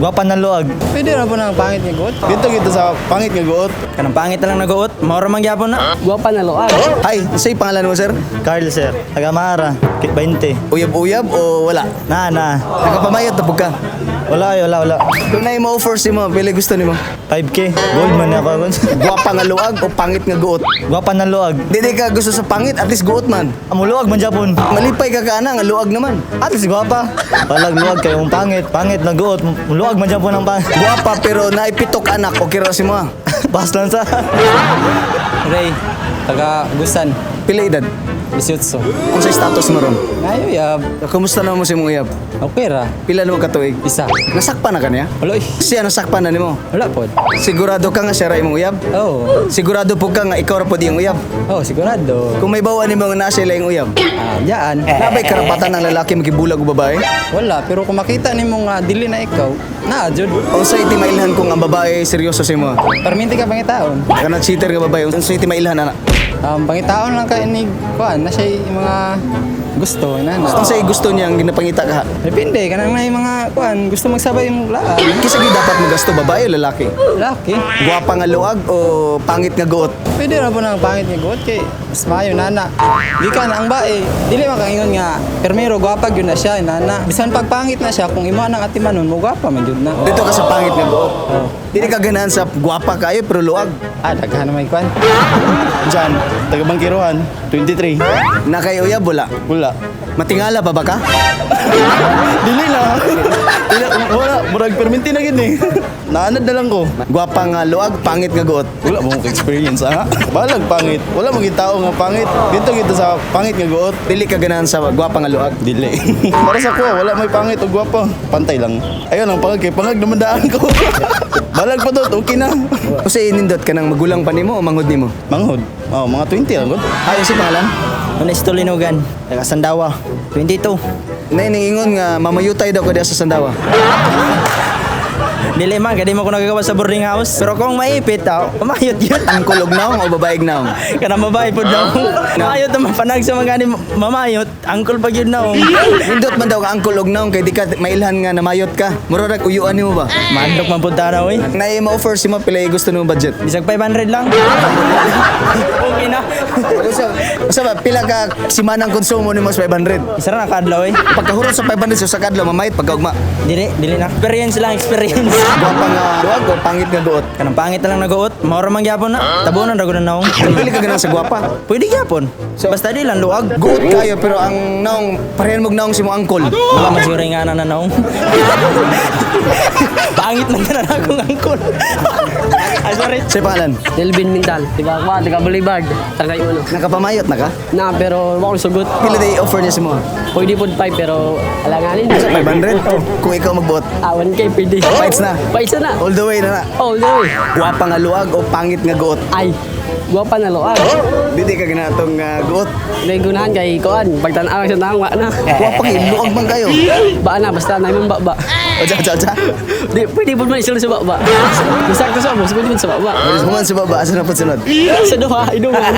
Gwapa na luag. Pwede ra po ng pangit nga guot. Dito gito sa pangit nga guot. Kanang pangit na lang naguot, mao ra man gyapon na. Gwapa na luag. Hi, say pangalan mo, sir? Carl, sir. Taga Mara. 20. Uyab-uyab o wala? Na, na. Nakapamayot na pud ka. Wala, ay, wala, wala. Kung na mo offer si mo, pili gusto nimo? 5K. Gold man ako. Gwapa nga luag o pangit nga guot? Gwapa na luag. Di ka gusto sa pangit, at least guot man. Amo luag man Japon. Malipay ka ka ana nga luag naman. At least gwapa. Walag luag kayo mong pangit. Pangit na guot. Luag man Japon ang pangit. Gwapa pero naipitok anak, okay ra si mo, ah. Bas lang sa. Ray, taga Gusan, Pila edad? 18. Kung sa status mo ron? Ngayo yab. Kumusta naman mo si mong uyab? Okay ra. Pila na mo katuig? Isa. Nasakpan na kaniya? Wala oy. Siya nasakpan na nimo? Wala pod. Sigurado ka nga siya ra imong uyab? Oh. Sigurado po ka nga ikaw ra pod iyong uyab? Oh, sigurado. Kung may bawa nimo nga naa siya iyong uyab? Ah, diyan. Nabay karapatan ng lalaki makibulag og babae? Wala, pero kung makita nimo nga dili na ikaw, naa jud. Unsay timailhan kung ang babae seryoso sa imo? Perminti ka pangitaon. Kana cheater nga babae, unsay timailhan ana? Pangitaon lang kay ni kuan na siya yung mga gusto na na. Unsay gusto niya ang ginapangita ka? Depende kanang na yung mga kuan gusto magsabay yung laan. Kinsa gyud dapat magasto, babae o lalaki? Laki. Gwapa nga luag o pangit nga guot? Pwede ra po ng pangit nga guot kay mas maayo nana. Gikan ang bae, dili makaingon nga permero gwapa gyud na siya nana. Bisan pag pangit na siya kung imo nang atimanon mo gwapa man gyud na. Dito ka sa pangit nga guot. Oh. Dili ka ganahan sa gwapa kayo pero luag. Ah, daghan na may kuan. Jan, taga Bangkirohan, 23. Na kay uyab wala. Wala. Matingala pa ba ka? Dili na. Dili, wala, murag perminti na gid ni. Naanad na lang ko. Gwapa nga luag, pangit nga guot. Wala mo ko experience ha. Balag pangit. Wala mo gid tao nga pangit. Dito gito sa pangit nga guot. Dili ka ganahan sa gwapa nga luag. Dili. Para sa kuha, wala may pangit o gwapa. Pantay lang. Ayun ang pangag kay pangag naman daan ko. Balag pa to, okay na. Unsay nindot ka nang magulang pa nimo o manghod nimo? Manghod. Oh, mga 20 lang gud. Ay, unsay pangalan? Honesto Linugan, taga Sandawa, 22. Nay ningingon nga mamayutay daw ko diha sa Sandawa. Dili man, kay di mo ko nagagawa sa boarding house. Pero kung maipit, tao, umayot yun. Angkol og naong o babae og naong? Kanang babae po daw. Mamayot naman, panag sa mga ni mamayot, angkol pa yun na. Nindot man daw ka angkol og naong kay di ka mailhan nga namayot ka. Mura rag uyuan nimo ba? Mandok man punta na, oy. Nay ma-offer si mo pila gusto nimo budget. Bisag 500 lang. Okay na. Usa usa ba pila ka simanang konsumo nimo sa 500? Isa ra na kaadlaw, oy. Pagkahurot sa 500 sa kadlaw mamayot pagkaugma. Dili, dili na. Experience lang, experience. Gwapa nga luag o pangit nga guot? Kanang pangit na lang naguot, mao ra man gyapon na. Tabunan ra gud na naong. Dili ka ganahan sa gwapa. Pwede gyapon. Basta di lang luag. Guot kayo pero ang naong parehan mog naong si mo angkol. Wala man siguro nga na naong. Pangit lang na akong angkol. Ay, sorry. Sa pangalan, Delvin Mintal. Tiga kwa, tiga Boulevard. Tagay uno. nakapamayot na ka? Na pero wa ko sugot. Pila day offer niya si mo? Pwede pod 5 pero alanganin. 500? Kung ikaw magbuot. Ah, 1K pwede. Fights na. Fights na. All the way na na. Oh, no. Gwapa nga luag o pangit nga guot? Ay, gwapa na luag. Dili ka ganatong guot. Naigunahan kay kuan, pagtan-aw sa naong wa na. Gwapa kay luag man kayo. Ba na basta na imong ba. Oja oja oja. Di pwede pod man isulod sa ba. Sakto sa mo, pwede pod sa ba. Human sa baba, asa na pod sunod? Sa duha, iduman.